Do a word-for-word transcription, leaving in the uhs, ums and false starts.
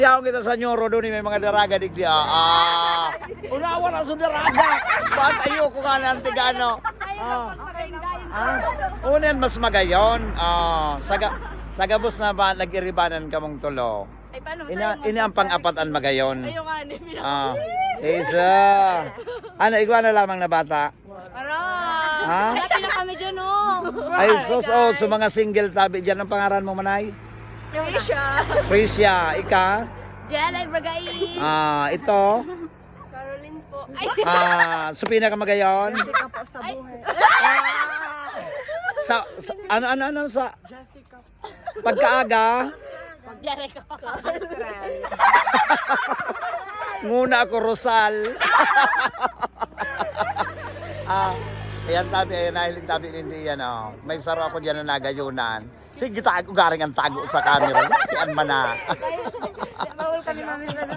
Yaon kita sa Nyoro, doon may mga daraga, digdi, ah. Ah, unawa na sa daraga. Ba't ayoko nga ng tigano? Ah. Ah, unan mas magayon. Ah, saga, sagabos na ba nag-iribanan kamong tulo? Ay, paano? Ina, Sa'yo, ina ang pang-apat an magayon. Ayaw nga, ni Ah, isa. Ano, igwa na lamang na bata? Aray! Ha? Dati na kami dyan, oh. Ay, sus, oh, sa mga single tabi dyan, ang pangaran mo, Manay? Tricia. Tricia, ika? Jelay Bragais. Ah, ito? Caroline po. Ay, Ah, sa pinakamagayon? Jessica po sa buhay. Sa, sa, ano, ano, ano, sa Jessica. Pagkaaga? Jericho. Nguna ako, Rosal. Ah, ayan tabi, ayan, nahiling tabi, hindi yan, oh. May saro ako dyan na nagayunan. Sige, tago, garing ang tago sa camera. Yan man na. Bawal kami namin na